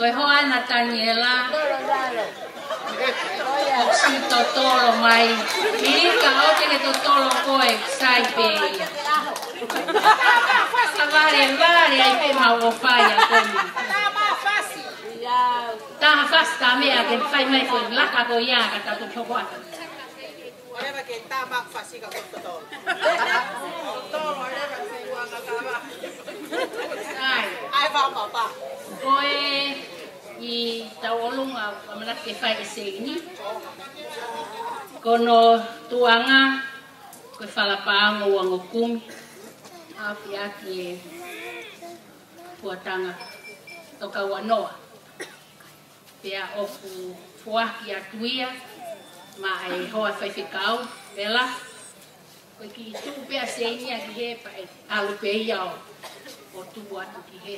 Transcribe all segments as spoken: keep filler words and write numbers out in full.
Ko e hoa ʻa Nataniela. ʻOsi totolo mai. Ilika, ʻoua te ke totolo koe, sai pē ia. Ka vale, vale, ai pē mau ʻofa ia koe. Taha fasi, tā meʻa ke fai mai ko e laka ko ia ka tau toki hoko atu. Whatever ke tā mau fasi ka ko totolo. Totolo, whatever ke uanga tā mau. Ai. Ai, papa, papa. Ko e ʻi tauʻolunga ʻamanaki ke fai ʻe Seini. Ko hono tuʻunga, ko e fala paʻanga uango kumi. ʻApiaki e fuatanga toka uanoa. Pea ʻoku foaki atu ia maʻa e hoa faifekau, Pela. Ko e kiʻi tuʻu pē ʻa Seini ia ki hē pea ʻalu pē ia ʻo, ʻo tuʻu atu ki hē.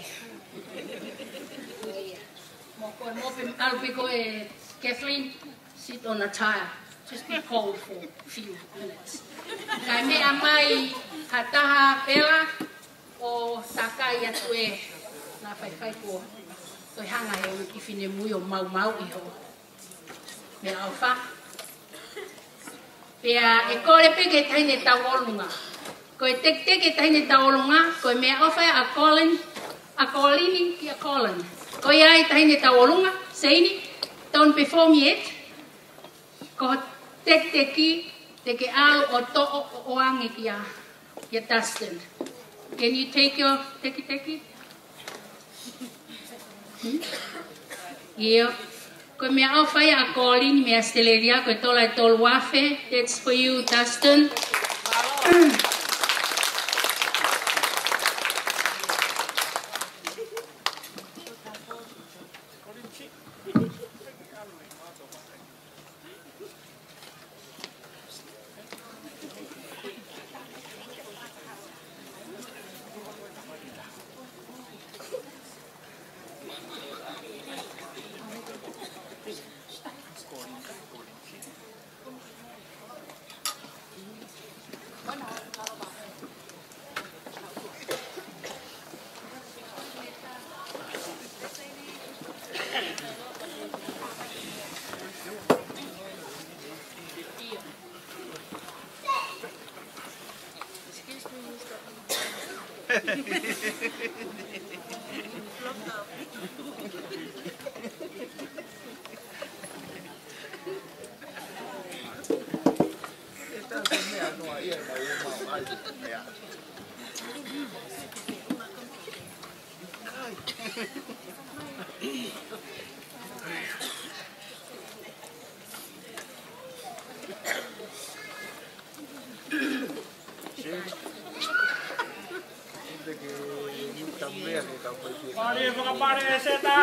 Ko ia. Mo ko, mo pē ʻalu pē ko e Kathleen, sit on a tire. Just be cold for a few minutes. Kae meʻa mai ha taha, Pela, ʻo takai atu e na faifai ko. Ko e hanga he ʻū kiʻi finemui ʻo maumauʻi hoʻo meʻaʻofa. Pea ʻe kole pē ki he taʻahine tauʻolunga. Ko e teketeke taʻahine tauʻolunga, ko e meʻaʻofa ʻa Colin, ʻa Colin kia Colin. Ko ia ai taʻahine tauʻolunga, Seini, don't perform yet. Ko e teketeke, te ke ʻalu ʻo toʻo ʻo ʻoange kia, kia Dustin. Can you take your teketeke? Hmm? ʻIo. Ko e meʻaʻofa ia ʻa Colin mei ʻAositelēlia, ko e tola ʻe tolu afe. That's for you, Dustin. Pale, fakapale, seta.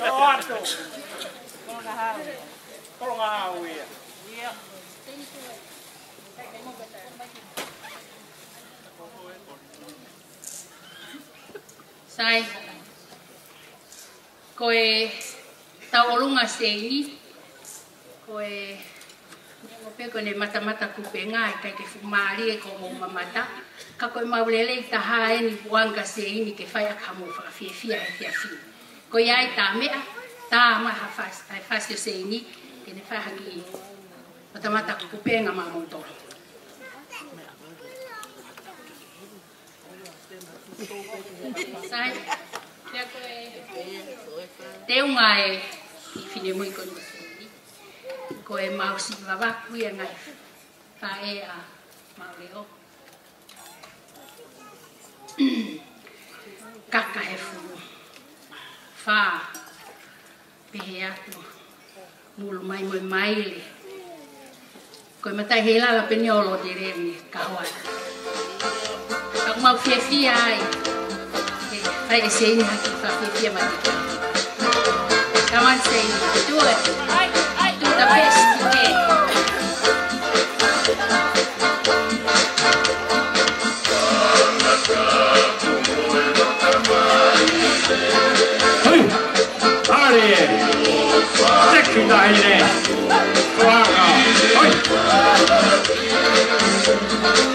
Tō atu. Kolonga hau ia. Sai. Ko e tauʻolunga Seini, ko e, neongo pē ko ʻene matamata kupenga, ʻikai ke fuʻu mālie ko hoʻomou mamata, ka ko e maʻu lelei taha eni puʻanga Seini ke fai ʻaki haʻamou fakafiefia he efiafi ni. Ko ia ai tā meʻa, tā mai ha fas-, ha fasi ʻo Seini, ke ne fai ha kiʻi matamata kupenga maʻamoutolu. Sai, pea ko e teunga e finemui ko eni. Ko e mau siʻi vavaku ia ngaahi faʻē ʻa Mauleo. Kaka he fulu. Fā. Pehē atu, mulu mai mo e maile. Ko e mataʻi heilala pē eni ʻo Loteleni, ka hoa. Ka ʻoku mau fiefia ai. ʻE, fai ʻe Seini ha kiʻi fakafiefia mai. Come on, Seini. Do it. Do the best you can. Hoi! Hale! Teki taʻahine! Koanga! Hoi!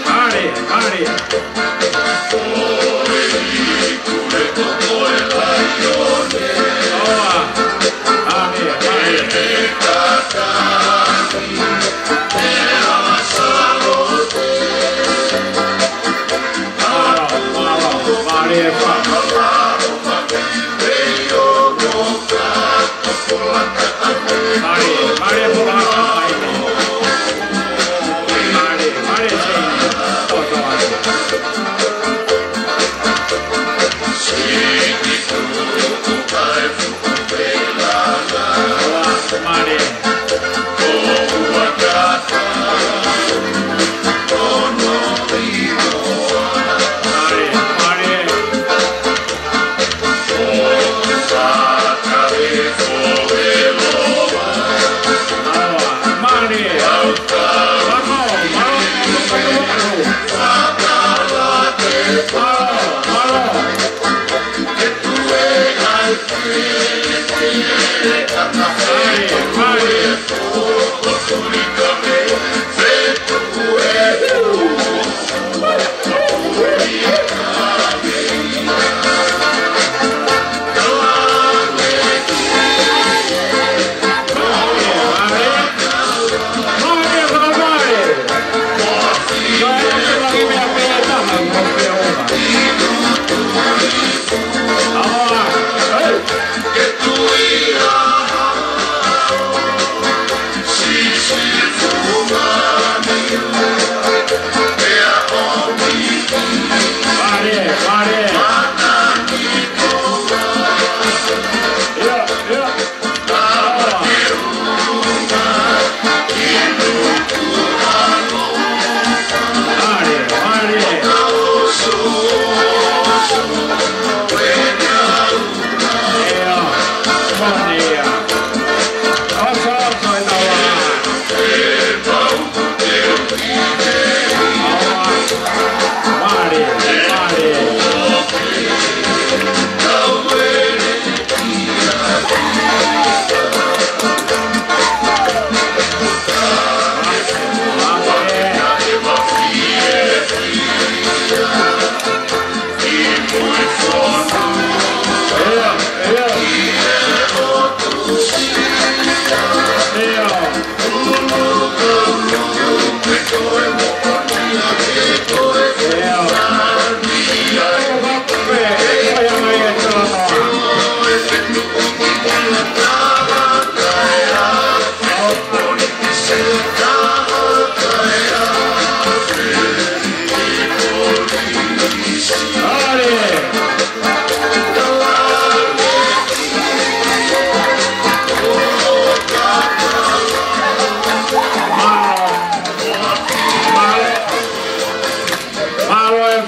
Hale! Hale!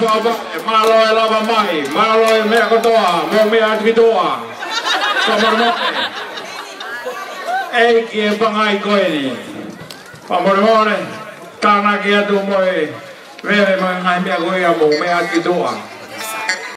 Mālō e lava mai, mālō e meʻa kotoa, mou meʻa atu ki tuʻa. Fakamolemole. ʻEiki e pangai ko eni. Fakamolemole, tānaki atu mo e veve mo e ngaahi meʻa ko ia, mou meʻa atu ki tuʻa.